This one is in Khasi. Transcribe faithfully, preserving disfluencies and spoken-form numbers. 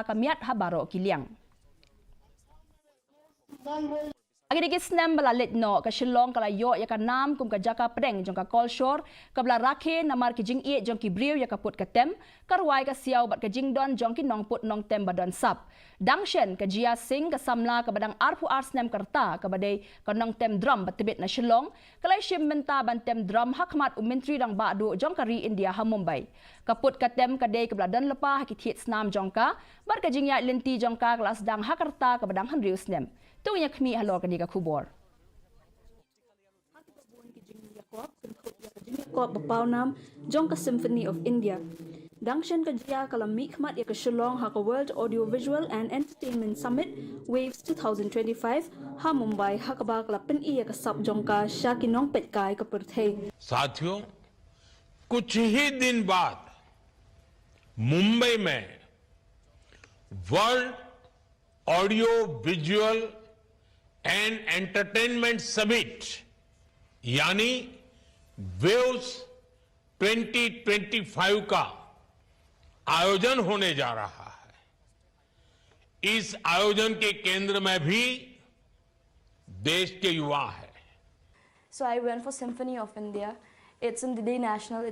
ka miat ha baroh ki liang. Ha kine ki snem ba la leit noh, ka Shillong ka la ïoh ïa ka nam kum ka jaka pdeng jong ka kolshor kaba la rakhe namar ki jingïeit jong ki briew ïa ka put ka tem, ka rwai ka siaw bad ka jingdon jong ki nongput nongtem ba don sap. Dang shen ka Jia Singh, ka samla kaba dang arphew ar snem ka rta, kaba dei ka nongtem drum ba tbit na Shillong, ka la shim bynta ban tem drum ha khmat u Myntri Rangbah Duh jong ka ri India ha Mumbai. Ka put ka tem ka dei kaba la don lypa ha ki thied snam jong ka, bad ka jingïaid lynti jong ka ka la sdang ha ka rta kaba dang hynriew snem. To ngin ïa khmih halor kane ka khubor. Kop ba paw nam jong ka Symphony of India. Dang shen ka Jia ka la mih khmat ïa ka Shillong ha ka World Audio Visual and Entertainment Summit, WAVES two thousand twenty-five, ha Mumbai, ha kaba ka la pyni ïa ka sap jong ka sha ki nongpeitkai ka pyrthei. साथियों, कुछ ही दिन बाद मुंबई में वर्ल्ड ऑडियो विजुअल एंड एंटरटेनमेंट समिट यानी वेव्स ट्वेंटी ट्वेंटी फ़ाइव का आयोजन होने जा रहा है। इस आयोजन के केंद्र में भी देश के युवा हैं। So I went for Symphony of India. It's in Didi National.